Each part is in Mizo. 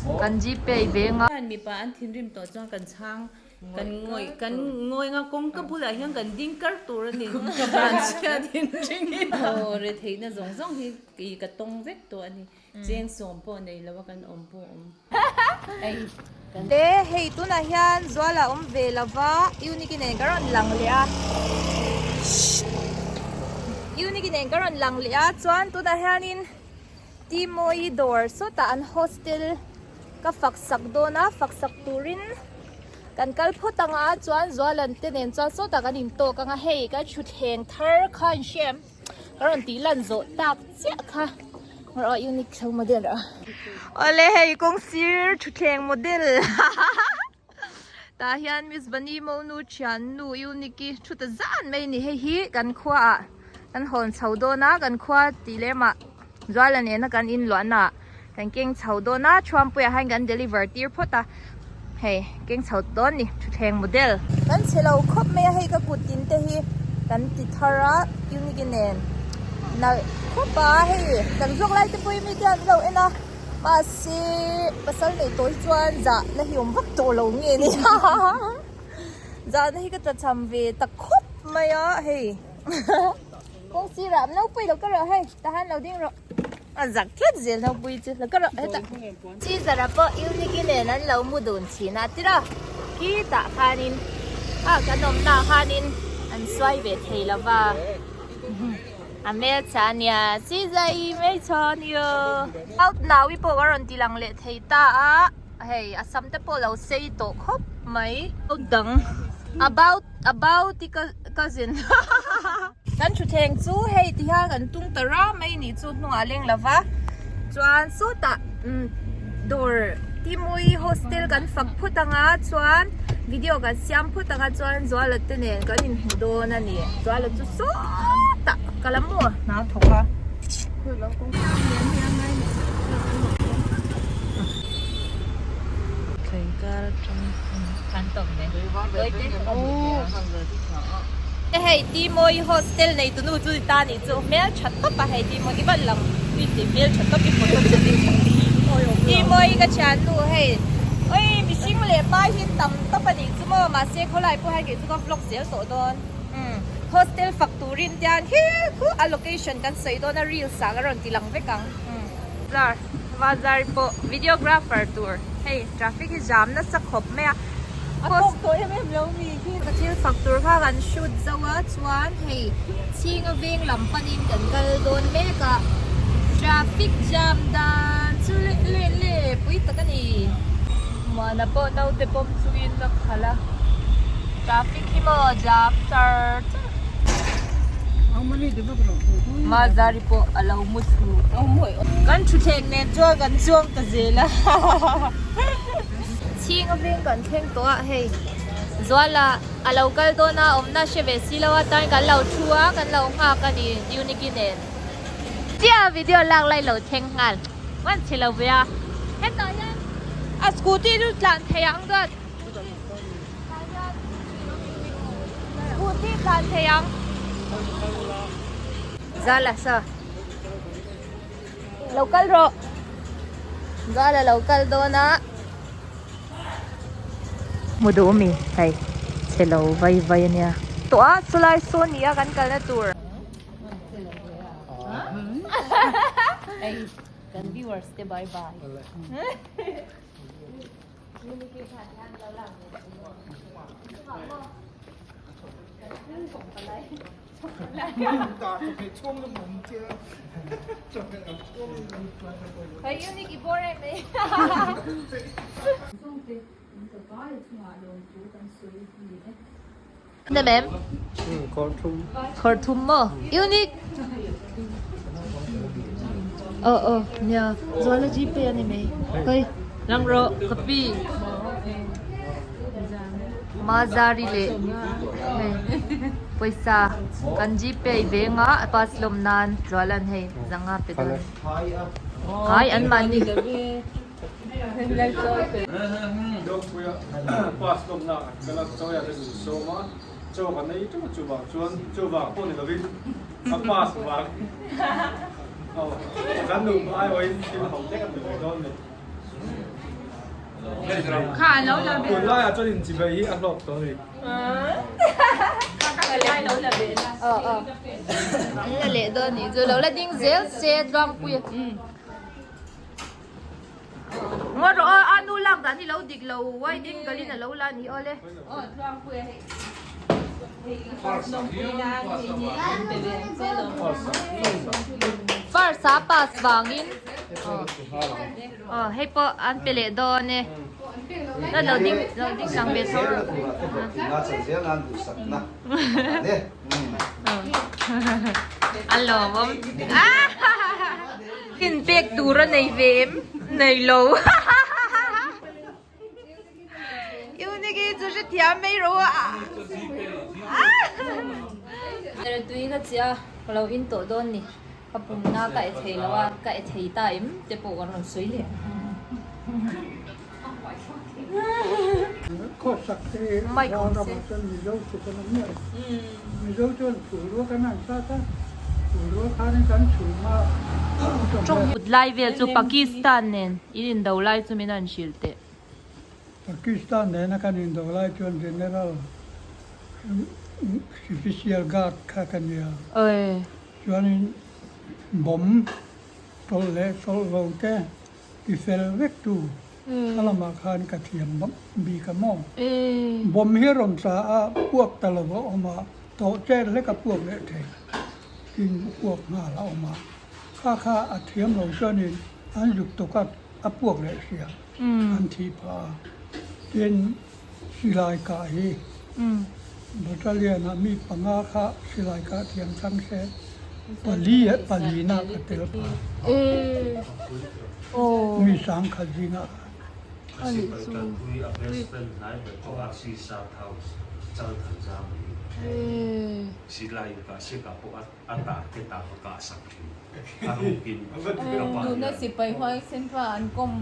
Kan Gpay veng a. Hian mipa an thinrim tawh chuan kan chhang kan ngawih kan ngawi nga kawngka bulah hian kan ding kar tur a ni van chhiat in ring in. Aw retheihna zawng zawng hi i ka tawng vek tawh a ni cheng sawm pawh nei lo a kan awm pawh awm ei kan. Te hei tunah hian Zuala awm ve lova Uniki nen ka rawn lang leh a Uniki nen ka rawn lang leh a chuan tunah hianin. Timoyi dawr sawtah an hostel ka fak sak dawn a, fak sak turin kan kal phawt ang a, chuan Zualan te nen chuan sawtah kan intawk ang a, hei ka thutthleng thar kha in hria em? Ka rawn tih lan zawh tak chiah kha rawh unique chho model rawh. Awle hei kawng sir thutthleng model tah hian Miss Bunny Monu thiannu Unique-i thu ta zan mai a ni. Hei hi kan khuaah kan hawn chho dawn a, kan khua tih lemah Zuala nena kan inluahna ah kan keng chho dawn a, Thuampuiah hian kan deliver tir phawt a, hei keng chho dawn ni thutthleng model. Kan chhe lo khawp mai a, hei ka kut tin te hi kan ti thar a Unique-i nen nalh khawp a, hei kan vlog lai te pawh hi mite an lo en a. Mahse pasal neih tawh hi chuan zah na hi awm vak tawh lo nge ni zah na hi ka tla cham ve ta khawp mai a hei kawng sirah naupui lo ka rawh hei tahan lo ding rawh a zak tlat zel naupui chu lo ka rawh hetah Caesar-a pawh Eunike nen an lo mu dun thin a tiraw khitah khanin ah kan awmna ah khanin an suai ve thei lova. A hmelchha a nia, Sizai hmelchha a nia. Out naui pawh ka rawn ti lang leh thei ta a, hei a sam te pawh lo sei tawh khawp mai. Out dang about about i cousin kan thutthleng chu hei ti hian kan tung ta ram mai nih chu hnungah a leng lova chuan sawtah dawr Timui hostel kan fak phawt anga chuan video kan siam phawt anga chuan Zuala te nen kan inhmu dawn a ni. Zuala chu sawtah ka la maw hna thawk a. Hei Timui hostel nei tunu chu ni ta nih chu hmeltha tawp a hei Timui i van lang hmeltha tawp i photo chu ni. Timui ka thiannu hei oi mihring leh pa hi tam tawp a nih chu maw mahse khawlai pawh hian kei chu ka vlog zel tawh dawn umm hostel fak turin te hian khi khu a location kan sawi dawn a reels ah ka rawn ti lang vek ang umm zar bazar pawh videographer tur hei traffic hi jam nasa khawp mai a a tawk tawh em em lo mi khi ka thil fak tur kha kan shoot zo a chuan hei chhinga veng lam panin kan kal dawn mek a traffic jam dan chu le le le pui tak a ni muana pawh naute pawm chungin a khalh a traffic hi maw jam char char Mazari pawh a lo mu thlu kan thutthleng nen chuan kan chuang ta zel a. Chhinga veng kan thleng tawh a hei Zuala a lo kal dawn a awmna hre ve si lo a tan kan lo thu a kan lo nghak a ni Uniki nen chiah video lak lai lo thleng nghal hman chhe lo ve a hetah hian a scooty chu tlan thei ang chuan scooty tlan thei ang Zuala saw Lo kal rawh. Gal a lo kal dawn a. Hmu duh mi hei chhe lo vai vai a nia. Tawh a chulai saw ni a kan kalna tur. Hei kan viewers te bye bye. Hei unique i bawr em mai. Nem em? Khawr thum maw? Unique. Ờ ờ nia Zuala GPay ani mai. Hei lang rawh ka pi. Mazari leh hei pawisa kan gpay veng a a pass lawm nan Zuala'n hei zanga pe dawn ai an mahni Tunlaiah chuan inchivei hi a hlawk tawh a ni. An la leh dawn nih chu lo la ding zel se tluangpui a. Ngaw rawh aw a nu lak dan hi lo dik lo wide angle in a lo la ni aw le. First a pass vangin aw hei pawh an pe leh dawn e la lo ding lo ding lang ve tho rawh a lawmawm inpek tur a nei ve em nei lo. Uniki chu hrethiam mai rawh a. Tui ka chiah a, ka lo in tawh dawn ni. Ka pumna ka e thei lo a, ka e thei ta em te pawh kan rawn sawi leh. Khawsak te ram chuan Mizo chu kan awm miah lo. Mizo chuan phulrua kan han sat a, phulrua khanin kan chhum a. Tawng lai vel chu Pakistan nen in indo lai chu min han hrilh teh. Pakistan nena kan indo lai chuan General Special Guard kha ka nia. Chuanin bomb tawlh leh tawlh lo te ti fel vek tu kha lamah khan ka thiam bik a maw? Bomb hi rawn tla a, puak ta lo a awm a, tawh chen hlek a puak leh thei tin puak nghal a awm a, kha kha a thiam lo chuanin an zuk tawk a, a puak leh hria an thih phah a. Tin, silai kah hi battalion ah mi panga kha silai kah thiam chang se pali palina ka tel phah. Mi sangkhat zingah khan. Tuna sipai huaisen pa an kawm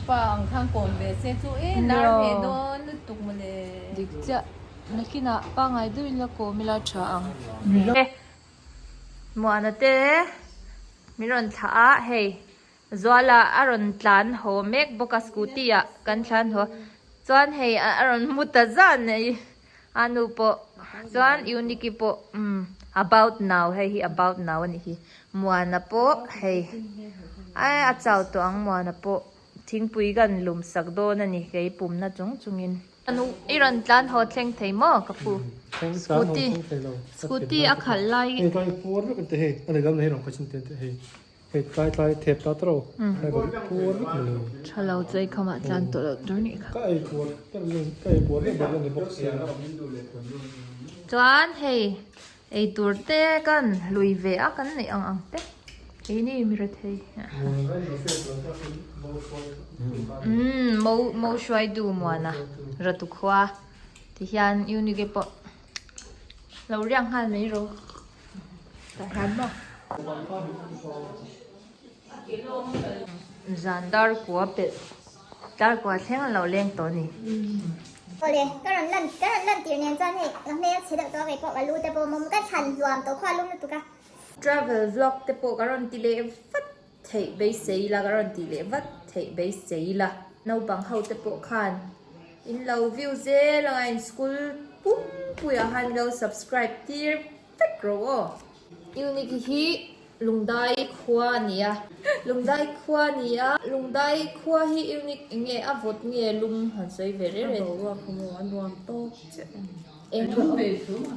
pa ang khan kawm ve se chu e lar ve dawn lutuk mawle. Dik chiah nakinah pangngai deuhin la kawm ila tha ang. Muana te min rawn thlah a hei Zuala a rawn tlan haw mek bawk a scooty ah kan tlan haw chuan hei a rawn mu ta zan mai a nu pawh chuan Uniki pawh umm about now hei hi about now a nih hi Muana pawh hei a chau tawh ang Muana pawh thingpui kan lum sak dawn a ni kei pumna chung chungin. I rawn tlan haw thleng thei maw ka pu? Scooty scooty a khalh lai. Hei tlai puar vek an ti hei a lehlam hei rawn khawih chin te an ti hei hei tlai tlai thep ta tawrh tlai ka puar vek mai lo. Tha lo chu ei khamah tlan tawh loh tur nih kha. Ka ei puar ka ei puar vek bawk a ni bawk sia. Chuan hei ei tur te kan hlui ve a kan neih ang ang te. Keini mi rethei. Umm mo mo hruai du muana ratu khua ti hian unike pawh lo riak nghal mai rawh tah hian maw. Zan dar kua pelh dar kua thleng an lo leng tawh a ni. Awle, ka rawn lan ka rawn lan tir nen chuan hei ka hmel chhe deuh tawh a kei pawh ka lu te pawh mawm ka thlan hluam tawh khual lum lutuk a. Travel vlog te pawh ka rawn ti leh vat theih beisei ila ka rawn ti leh vat theih beisei ila. Naupang ho te pawh khan in lo view zel anga in school pum puiah khan in lo subscribe tir vek rawh aw. Unique hi Lungdai khua a ni a. Lungdai khua a ni a. Lungdai khua hi Unique eng nge a vawt nge lum han sawi ve reng reng. A boruak kha maw a nuam tawk chiah a ni. Eng Lum ve tho a.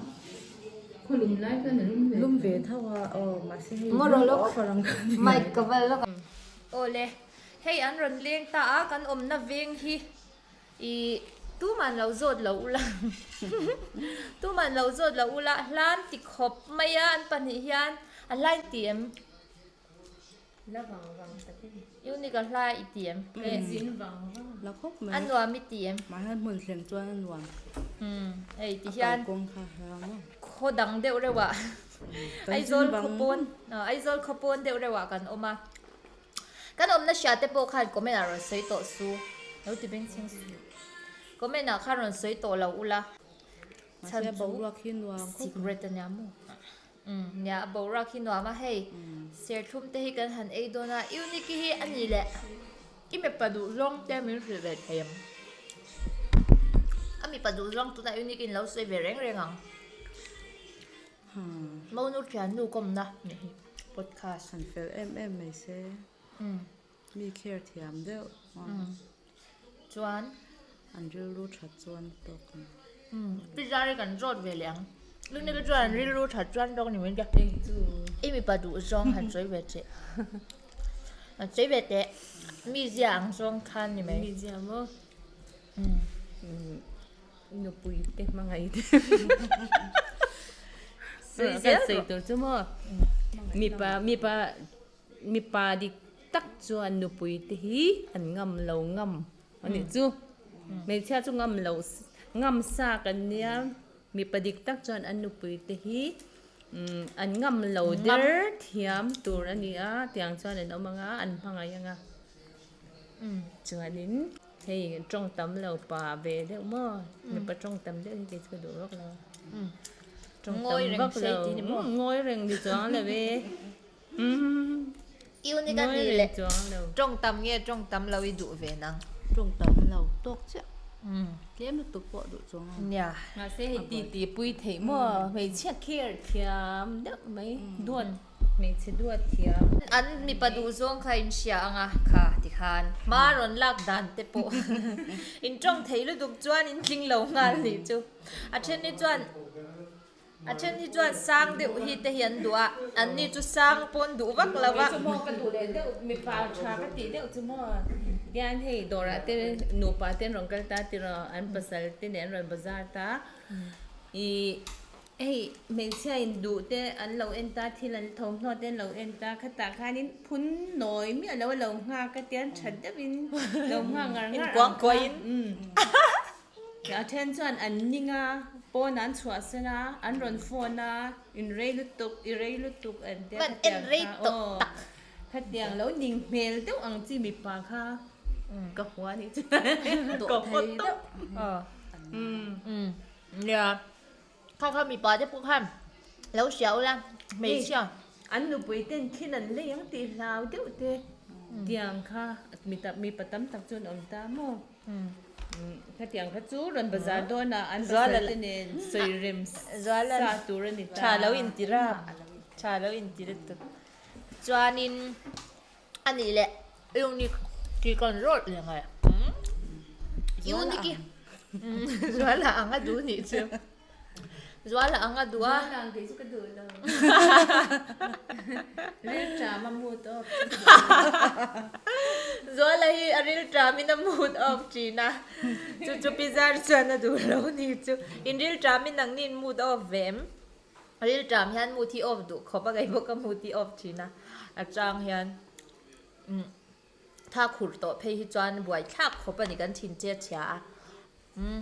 Khaw lum lai khan a lum ve tho. Lum ve tho a aw mahse hei lum pawh a farang kha ni. Mic ka val lawk a. Awle hei an rawn leng ta a kan awmna veng hi ih tuman lo zawt lo ula tuman lo zawt lo ula hlan ti khawp mai a an pahnih hian a hlain ti em. La vang vang tak e. Unique a hla i ti em? Zin vang vang. La khawp mai. A nuam i ti em? Mahni hmun thleng chuan a nuam. Hei ti hian. A kalkawng kha a nuam. Khaw dang deuh reuh ah. Aizawl khawpawn Aizawl khawpawn deuh reuh ah kan awm a. Kan awmna hria te pawh khan comment ah rawn sawi tawh su. Lo ti beng chhing su. Comment ah khan rawn sawi tawh lo ula. Chhan chu boruak hi nuam khawp mai. Secret a nia maw? Umm nia a boruak hi nuam a hei serthlum te hi kan han ei dawn a Uniki hi a ni leh. I mipa duh zawng te min hrilh ve thei ang. A mipa duh zawng tunah unique in lo sawi ve reng reng ang. Monu thiannu kawmna nih hi podcast. Han fel em em mai se. Mi care thiam deuh. Chuan. An rilru that chuan tawk ang. Pi Zari kan zawt ve leh ang. Lungneka chuan an rilru that chuan tawk ni mai ta. I mipa duh zawng han sawi ve che. Han sawi ve teh. Mi zia ang zawng khan ni mai. Mi zia maw? Nupui te hmangaih te. Sawi zel rawh. Sawi tur chu maw? Mipa mipa mipa dik tak chuan nupui te hi an ngam lo ngam a nih chu. Hmeichhia chu ngam loh ngam sa kan nia mipa dik tak chuan an nupui te hi an ngam lo der thiam tur a ni a tiang chuan an awm ang a an hmangaih ang a chuanin hei tawng tam lo pa ve deuh maw mipa tawng tam deuh hi kei chu ka duh vak lo tawng tam vak lo ngawi reng ni chuang lo e. Iu ni ka ni le tawng tam nge tawng tam lo i duh ve nang. Tawng tam lo tawk chiah. Tlem lutuk pawh duh chuang lo. Nia. Mahse hei ti ti pui theih maw hmeichhia care thiam deuh mai duat hmeichhe duat thiam. An mipa duh zawng kha in hria ang a kha tikhan hma rawn lak dan te pawh in tawng thei lutuk chuan in tling lo nghal nih chu a then hi chuan A then hi chuan sang deuh hi te hi an duh a, an ni chu sang pawn duh vak lo a. Chu maw ka duh leh deuh, mipa tha ka tih deuh chu maw. Tian hei dawrah te nupa te an rawn kal ta tiraw, an pasal te nen an rawn bazar ta. Ih hei hmeichhia in duh te an lo en ta, thil an thawmhnaw te an lo en ta, khatah khanin phun nawi miah lo a lo nghak a tian tha deuhin lo nghak ngar ngar ang kha. A then chuan an ning a, pawn an chhuahsan a, an rawn phone a, in rei lutuk, i rei lutuk an tia khatiang kha aw, khatiang lo ning hmel deuh ang chi mipa kha ka hua ni chu ka haw tawp. Nia, kha kha mipa te pawh khan lo hria ula hmeichhia. An nupui ten khin an lei ang tih hlau deuh te tiang kha mipa tam tak chu an awm ta maw? Khatiang kha chu rawn bazar dawn a, an pasal te nen sawi rem sa tur a ni ta. Tha lo inti rap, tha lo inti lutuk. Chuanin a nih leh Eunice tih kan rawt leh ngai. Eunice Zuala ang a duh nih chu. Zuala ang a duh a. Zuala ang kei chu ka duh lo. Rilṭam a mood off. Zuala hi a rilṭam in a mood off ṭhin a. Chu chu pi zar chuan a duh lo ni chu. In rilṭam in nangni in mood off ve em? Rilṭam hian mood hi off duh khawp a, kei pawh ka mood hi off ṭhin a. A chang hian umm tha khur tawh phei hi chuan buaithlak khawp a ni kan thin che chhia a. Umm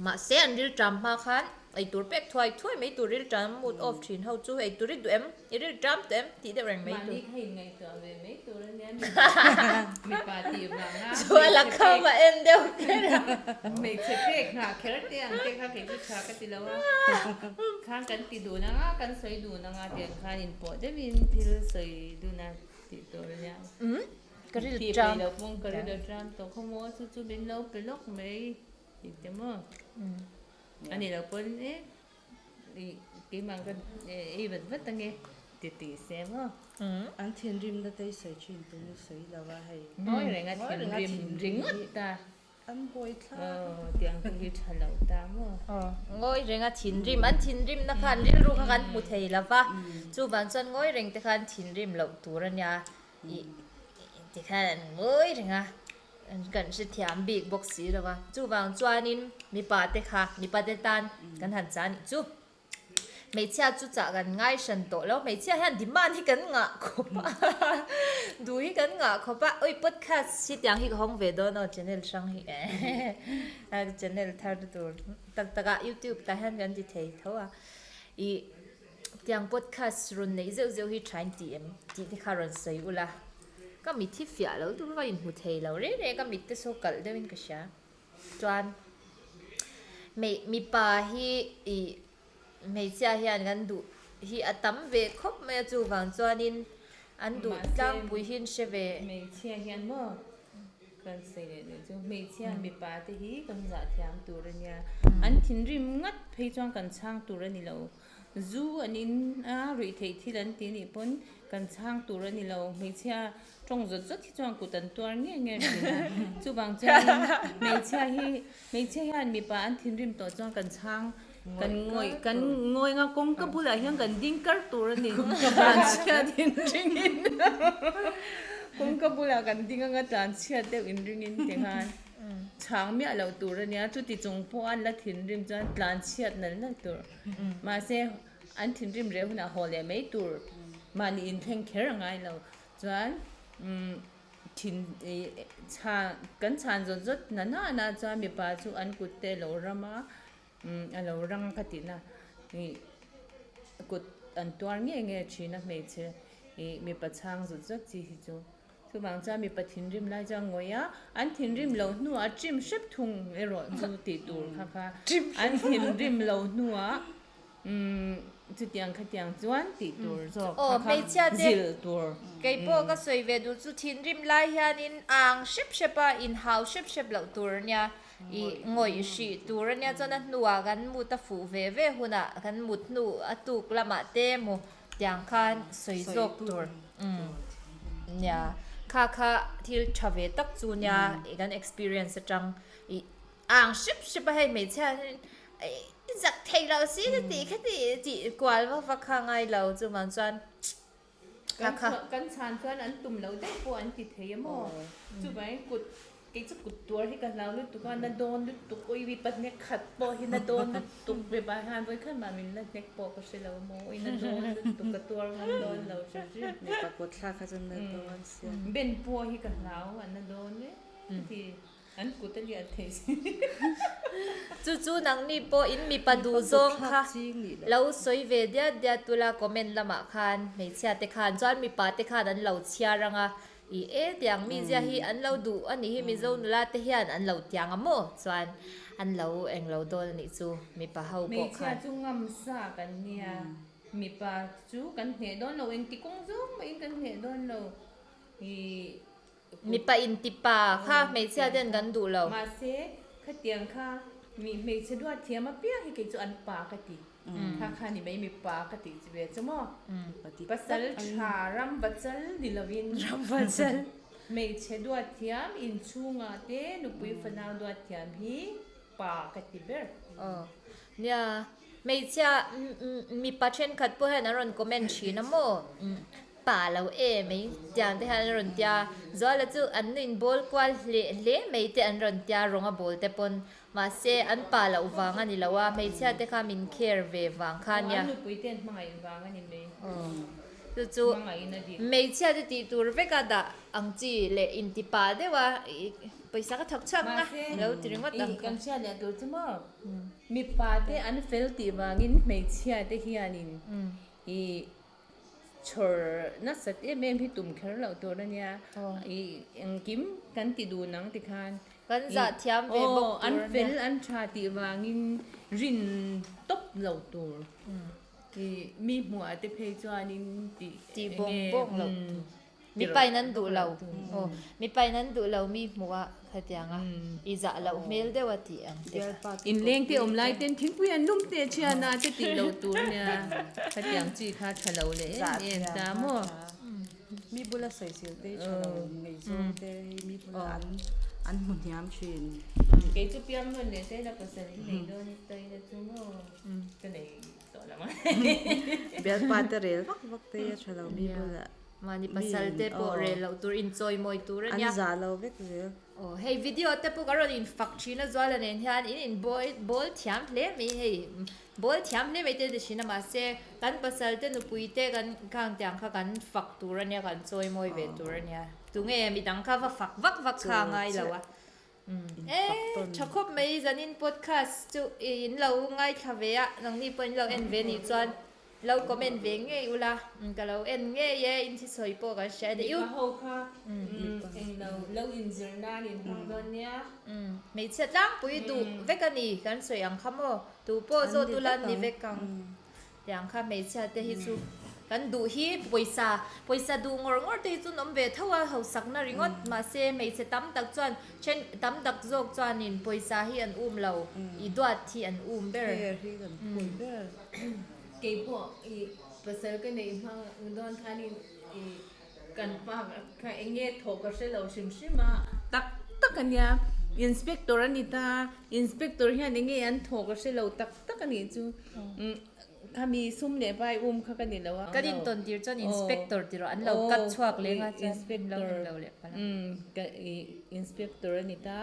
mahse an rilṭam hma khan eitur pek thuai thuai mai tur rilṭam mood off ṭhin ho chu eitur i duh em i rilṭam tawh em tih deuh reng mai tur. Mahni kha inngaihtuah ve mai tur a nia mipa tih vanga Chuan a kham a en deuh kher a. Hmeichhe pek nghah kher te ang te kha kei chu tha ka ti lo a khang kan ti dun anga kan sawi dun anga tiang khan inpawh deuhin thil sawi dun a tih tur a nia. Umm Ka ril Tih ṭam. peih loh pawh ka ril a ṭam tawh khaw maw chu chu min lo pe lawk mai tih te maw. A nih loh pawn e ih keimah ka ei vat vat ange ti tih se maw. An thinrimna te i sawi ṭhin tum i sawi lo a hei. Ngawi reng a thinrim ringawt ta. An buai thlak. Aw tiang te hi ṭha lo ta maw. Aw ngawi reng a thinrim an thinrimna khan rilru kha kan hmu thei lo va chuvang chuan ngawi reng te khan thinrim loh tur a nia. Ih tikhan an ngawi reng a, kan hrethiam bik bawk si lo va. Chuvang chuanin mipa te kha, mipa te tan kan han chah a nih chu. Hmeichhia chu chah kan ngai hran tawh lo, hmeichhia hian demand hi kan ngah khawp a, duh hi kan ngah khawp a. Ui podcast hi tiang hi ka hawng ve dawn aw channel hrang hi channel thar tur tak tak ah youtube tah hian kan ti thei tho a. Ih. Tiang podcast rawn neih zeuh zeuh hi thain tih em tih te kha rawn sawi ula, ka mit hi fiah lo deuh a inhmu thei lo reng reng a, ka mit te saw kalh deuhin ka hria. Chuan hmei mipa hi ih hmeichhia hian kan duh hi a tam ve khawp mai a, chuvang chuanin. an duh tlangpui hi an hre ve. Hmeichhia hian maw kan sawi leh leh chu hmeichhia mipa te hi kan zah thiam tur a nia. An thinrim ngat phei chuan kan chhang tur a ni lo. Zu an in a, ruih theih thil an ti nih pawn kan chhang tur a ni lo. Hmeichhia tawng zawt zawt hi chuan kut an tuar nge nge thin a. Chuvang chuanin hmeichhia hi hmeichhia hian mipa an thinrim tawh chuan kan chhang kan ngawih kan ngawi nga kawngka bulah hian kan ding kar tur a ni. Tlanchhiat inringin kawngka bulah kan ding anga tlanchhiat deuh inringin tikhan chhang miah loh tur a nia. Chuti chung pawh an la thinrim chuan tlanchhiat nalh nalh tur. Mahse, an thinrim reh hunah haw leh mai tur mahni inthleng kher a ngai lo. Chuan thin chhan kan chhan zawt zawt na na na chuan mipa chu an kut te a lo ram a, a lo rang ka tihna ih kut an tuar nge nge thin a hmeichhe ih mipa chhang zawt zawt chi hi chu. Chuvang chuan mipa thinrim lai chuan ngawih a, an thinrim lo hnuah trim hrep thung erawh chu tih tur kha kha an thinrim lo hnuah umm chutiang khatiang chuan tih tur zawk kha kha zil tur. Kei pawh ka sawi ve duh chu thinrim lai hianin ang hrep hrep a, inhau hrep hrep loh tur a nia, i ngawih hrih tur a nia chuan a hnuah kan mut a fuh ve ve hunah kan mut hnu a tuk lamah te maw Tiang khan sawi zawk tur nia kha kha thil tha ve tak chu nia i kan experience atang i ang hrep hrep a hei hmeichhia hian i zak thei lo si ka tih kha tih tih kual vak vak kha ngai lo chuvang chuan kha kha kan chhan chuan an tum lo daih pawh an ti thei a maw chuvangin kut Kei chu kut tuar hi ka hlau lutuk a, na dawn lutuk awi mipa hnek khat pawh hi na dawn lutuk mipa hian vawikhat mah min la hnek pawh ka hre lo maw awi na dawn lutuk ka tuar ngam dawn lo hrim hrim. Mipa kut thlak kha chu na dawn sia. Ben pawh hi ka hlau a na dawn em ti an kut a lian thei si. Chu chu nangni pawh in mipa duh zawng kha lo sawi ve diat diat tula comment lamah khan hmeichhia te khan chuan mipa te khan an lo chhiar anga I e tiang mi zia hi an lo duh a nih hi Mizo nula te hian an lo tiang a maw? Chuan an lo eng lo dawn a nih chu mipa ho pawh Hmeichhia khan. chu ngam sa kan nia, mipa chu kan hneh dawn lo, engti kawng zawng mahin kan hneh dawn lo. I Mipa intipa kha hmeichhia ten kan duh lo. Mahse khatiang kha mi hmeichhe duat thiam apiang hi kei chu an pa ka ti. Kha kha ni mai mipa ka tih chi ve chu maw? Pasal tha ram vachal ni lovin ram vachal hmeichhe duat thiam inchhungah te nupui fanau duat thiam hi pa ka ti ber. Aw nia hmeichhia mipa thenkhat pawh hian an rawn comment thin a maw? Pa lo e mai tiang te hian an rawn tia Zuala chu an nuin bawl kual hle hle mai te an rawn tia rawnga bawl te pawn Mahse, an pa loh vang a ni lo a, hmeichhia te kha min care ve vang kha nia. An nupui te an hmangaih vang a ni mai. Chu chu hmeichhia te tih tur veka dah ang chi leh inti pa deuh a, pawisa ka thawk chhuak nga lo ti ringawt ang kha. Kan hriat leh tur chu maw, mipa te an fel tih vangin hmeichhia te hianin i Chhawr nasat em em hi tum kher loh tur a nia. I engkim kan ti dun ang tikhan. Kan zah thiam ve bawk tur a nia. An fel an tha tih vangin rin tawp lo tur. I mi hmuhah te phei chuanin tih Tih bawng bawng loh tur. Mipain an duh lo. Aw, mipain an duh lo mi hmuh a khatiang a, i zah loh hmel deuh a tih ang te kha. Inleng te awm lai ten thingpui an lum teh thian a te tih loh tur nia, khatiang chi kha tha lo leh em em ta maw. Mi bula sawisel te tha lo ngaihzawng te hi mi bula an an hmu hniam thin. Kei chu piang nawn leh te la pasal i nei dawn ta ila chu maw ka nei tawh lo ang. Bialpa te rel vak vak te a tha lo mi bula. Mahni pasal te pawh rel loh tur inchawimawi tur a nia. An zah lo vek zel. Aw hei video te pawh ka rawn infak thin a Zuala nen hian in in bawl thiam hle mai hei bawl thiam hle mai te ti thin a mahse kan pasal te nupui te kan khang tiang kha kan fak tur a nia kan chawimawi ve tur a nia tunge midang kha va fak vak vak kha a ngai lo a e tha khawp mai zanin podcast chu in lo ngaithla ve a nangni pawh in lo en ve nih chuan Lo comment ve ngei ula, ka lo en ngei e, in thisawi pawh kan hria ania. Mipa ho kha englo lo inzir nan in hmang dawn nia. Hmeichhia tlangpui duh vek a ni kan sawi ang kha maw, tu pawh zawt ula an ni vek ang. Tiang kha hmeichhia te hi chu. Kan duh hi pawisa, pawisa duh ngawr ngawr te hi chu an awm ve tho a, hausakna ringawt. Mahse hmeichhe tam tak chuan then tam tak zawk chuanin pawisa hi an um lo, i duat hi an um ber. Care hi kan phut ber. Keipawh i pasal ka neih hmang dawn khanin i Kan pa kha eng nge thawh ka hre lo hrim hrim a, tak tak a nia, inspector a ni ta, inspector hian eng nge an thawh ka hre lo tak tak a nih chu, khami sum leh vai um kha ka ni lo a. Kan intawn tir chuan inspector ti rawh, an lo cut chhuak leng a chuan lo en lo leh palh a. Inspector a ni ta,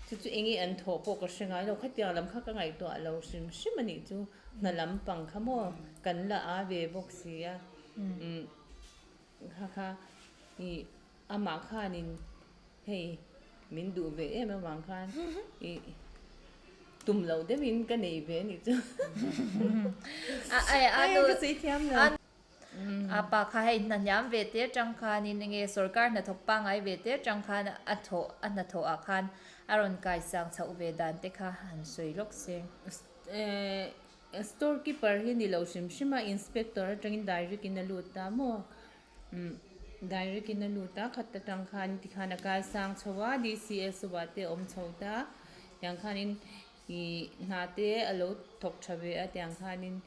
chu chu eng nge an thawh pawh ka hre ngai lo, khatiang lam kha ka ngaihtuah lo hrim hrim a nih chu, hna lampang kha maw kan la a ve bawk si a. Kha kha i amah khanin hei min duh ve em avang khan i tum lo deuhin ka nei ve a nih chu. Hei ka sawi thiam lo. A pa kha hei hna hniam ve te atang khanin enge sorkar hnathawk pangngai ve te atang khan a thawh a hnathawh ah khan a rawn kaisang chhoh ve dan te kha han sawi lawk se. Store keeper hi ni lo hrim hrim a, inspector atangin direct in a lut ta maw? Umm direct in a lut a, khat atang khan tikhan a kal sang chho a, DCS ah te a awm chho ta, tiang khanin ih hna te a lo thawk tha ve a, tiang khanin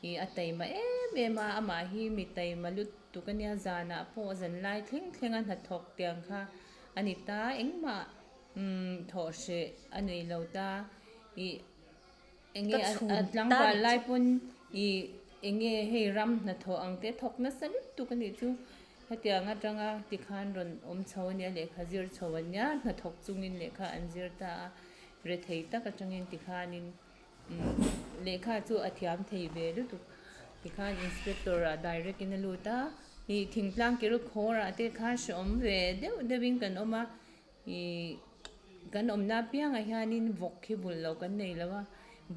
ih a taima em em a, amah hi mi taima lutuk a nia, zanah pawh zanlai thleng thleng a hnathawk tiang kha a ni ta, engmah umm thawh hreh a nei lo ta, ih. Enge a tlangval lai pawn i enge hei ram hnathawh ang te thawk nasa lutuk a nih chu. Hetiang atanga tikhan rawn awm chho a nia, lehkha zir chho a nia, hnathawk chungin lehkha an zir ta a, rethei tak atangin tikhanin lehkha chu a thiam thei ve lutuk. Tikhan inspector ah direct in a lut a, i thingtlang kil khawr ah te khan hreawm ve deuh deuhin kan awm a. Ih kan awmna apiangah hianin vawk hi bulh loh kan nei lo a,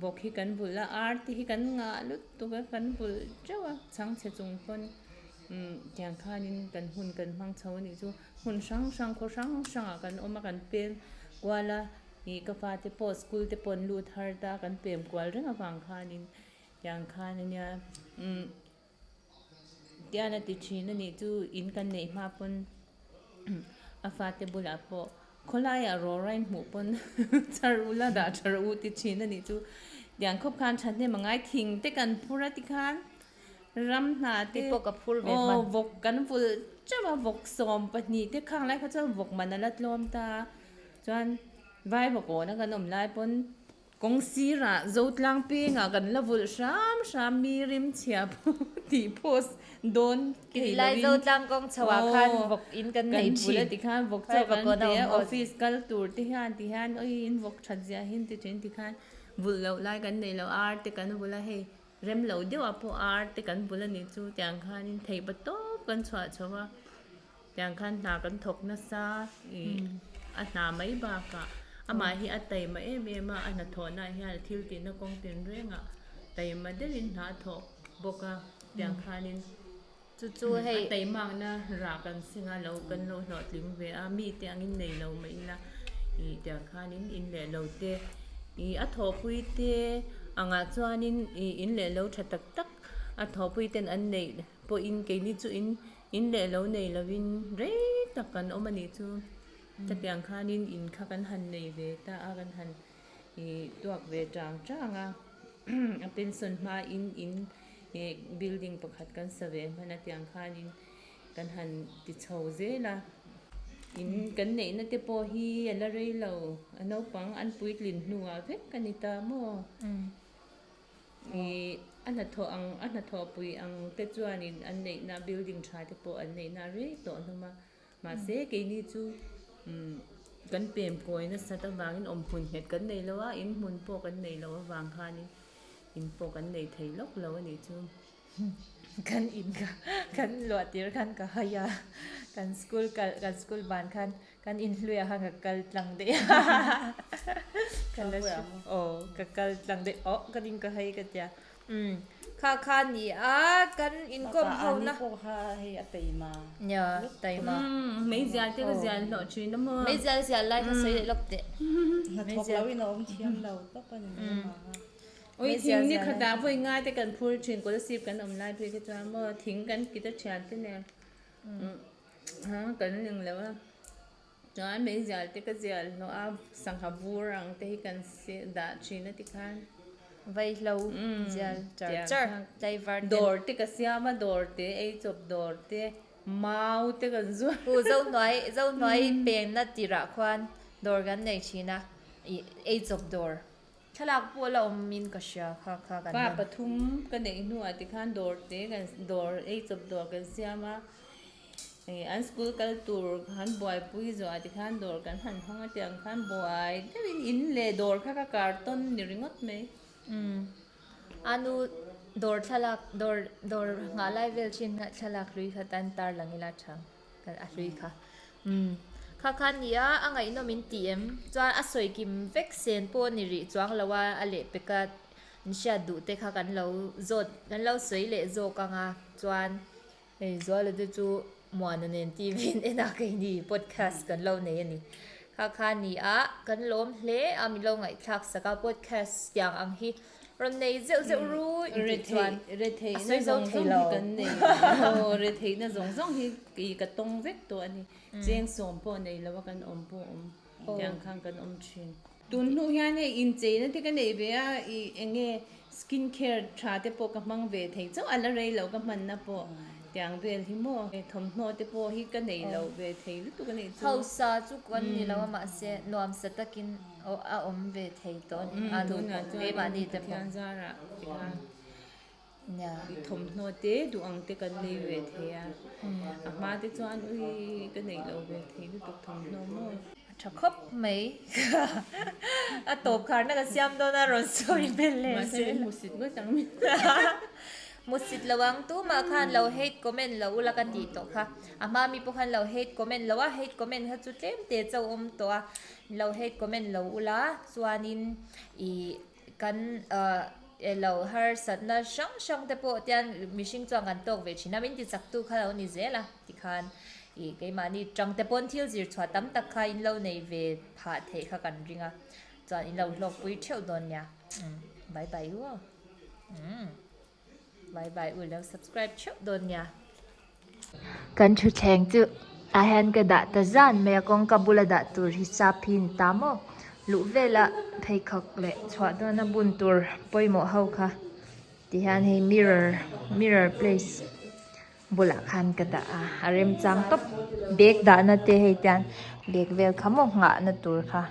vawk hi kan bulh a, ar te hi kan ngah lutuk a, kan bulh teuh a, chhangchhe chung pawn umm tiang khanin kan hun kan hmang chho a nih chu, hmun hrang hrang khaw hrang hrangah kan awm a, kan peng kual a, ih ka fate pawh school te pawh an lut har ta, kan pem kual reng avang khanin tiang khan ania umm. Tian a ti thin a nih chu in kan neih hma pawn a fate bulah pawh khawlaiah rawrain hmuh pawn char ula dah tha rawh u ti thin a nih chu tiang khawp khan thahnem a ngai thing te kan phur a tikhan ram hna te aw vawk kan vulh teuh a vawk 12 te khang lai kha chuan vawk man a la tlawm ta chuan vai vawk awna kan awm lai pawn. Kawng sirah Zotlang pengah kan la vulh hram hram mi rim chhia pawh tih post dawn thei Lai lovin Zotlang kawng chho ah khan vawk in kan nei kan thin. bula tikhan vawk chaw kan pe a, office kal tur te hian ti hian oi in vawk that ziah hin ti thin tikhan vulh loh lai kan nei lo ar te kan vulh a hei rem lo deuh ah pawh ar te kan vulh a nih chu tiang khanin theih pa tawp kan chhuah chho a. Tiang khan hna kan thawk nasa ih a hna mai bakah amah hi a taima em em a, a hnathawhnaah hian a thil tihna kawng tin rengah taima deuhin hna a thawk bawk a, tiang khanin chu chu hei a taimakna rah kan seng a lo kan lo hlawhtling ve a, mite angin nei lo mah ila ih tiang khanin in leh lo te ih a thawhpui te angah chuanin ih in leh lo tha tak tak a thawhpui ten an neih pawhin keini chu in In leh lo nei lovin rei tak kan awm a nih chu. Chutiang khanin in kha kan han nei ve ta a, kan han ih tuak ve chang chang a. A pension hmain in ih building pakhat kan sa ve hman a tiang khanin kan han ti chho zel a. In kan neihna te pawh hi a la rei lo, a naupang an puitlin hnuah vek a ni ta maw? Ih a hnathawh ang a hnathawh pui ang te chuanin an neihna building tha te pawh an neihna a rei tawh hlawm a mahse keini chu umm kan pem kawi nasat avangin awm hmun nghet kan nei lo a in hmun pawh kan nei loh avang khanin in pawh kan nei thei lawk lo a nih chu. Kan in kha kan luah tir khan ka hawi a kan school kal kan school ban khan Kan inhluiah khan ka kal tlang daih a ka la hre aw ka kal tlang daih aw ka ding ka hei ka tia umm kha kha ni a kan inkawm ho na pawh kha hei a taima nia taima umm meizial te ka zial hlawh thin a maw meizial zial lai kha sawi leh lawk teh hnathawk lo in a awm thiam lo tawp a ni mai a. Oi thing ni khatah vawi ngai te kan phur thin Kolasib kan awm lai phei kha chuan maw thing kan kit a thian te nen kan ning lo a chuan meizial te ka zial hlawh a sangha vur ang te hi kan dah thin a tikhan. Vaihlo zial char char tlaivar ten. Dawr te ka siam a dawr te ei chawp dawr te mau te kan zuar. Pu Zohnuai Zohnuai pengna tirah khuan dawr kan nei thin a ih ei chawp dawr thlalak pawh la awm in ka hria kha kha kan Pa pathum ka neih hnuah tikhan dawr te kan dawr ei chawp dawr kan siam a ih an school kal tur han buaipui zawhah tikhan dawr kan han hawng a tiang khan buai deuhin in leh dawr kha ka kartawn ni ringawt mai. Umm a nu dawr thlalak dawr dawr nghah lai vel thin kha thlalak hlui kha tan tar lang ila tha a hlui kha umm kha kha nia a ngaihnawm in tih em chuan a sawi kim vek sen pawh a ni rih chuang lo a a lehpek a in hriat duh te kha kan lo zawt kan lo sawi leh zawk ang a chuan hei Zuala te chu Muana nen TV an en a keini podcast kan lo nei a ni kha kha nia kan lawm hle a min lo ngaihthlak sak a podcast tiang ang hi. Rawn nei zeuh zeuh ru intih chuan a sawi zo thei lo. Retheihna zawng zawng hi kei ka tawng vek tawh a ni. Cheng sawm pawh nei lo a kan awm pawh awm tiang khan kan awm thin. Tun hnu hian hei incheina te ka nei ve a, ih eng nge skin care tha te pawh ka hmang ve thei chauh a la rei lo ka hmanna pawh tiang vel hi maw. Thawmhnaw te pawh hi ka nei lo ve thei lutuk a nih chu. Hausa chu kan ni lo a mahse nuamsa takin Aw a awm ve thei tawh a ni a nu pawh keimahni te pawh. Pathian zarah tikhan thawmhnaw te duh ang te kan nei ve thei a, a hma te chuan ui ka neih lo ve thei lutuk thawmhnaw maw. A tha khawp mai a tawp kharna ka siam dawn a rawn sawi belh leh zel. Mahse min hmusit ngawt ang min. Hmusit lo ang tumah khan lo hate comment lo ula ka tih tawh kha a hma mi pawh khan lo hate comment lo a hate comment kha chu tlem te chauh awm tawh a. Lo hate comment lo ula chuanin ih kan ah elo harsatna hrang hrang te pawh tian mihring chuan kan tawk ve thin a min ti chak tu kha lo ni zel a tikhan ih keimahni tang te pawn thil zir chhuah tam tak kha in lo nei ve phah theih kha kan ring a chuan in lo hlawkpui theuh dawn nia umm bye bye u aw umm. Bye bye u lo subscribe theuh dawn nia. Kan thutthleng chu ah hian ka dah ta zan mai a kawngka bula dah tur hi sap hi ni ta maw luh vela pheikhawk leh chhuah dawna bun tur pawimawh ho kha ti hian hei mirror mirror place bulah khan ka dah a a remchang tawp bag dahna te hei tian bag vel kha maw nghahna tur kha.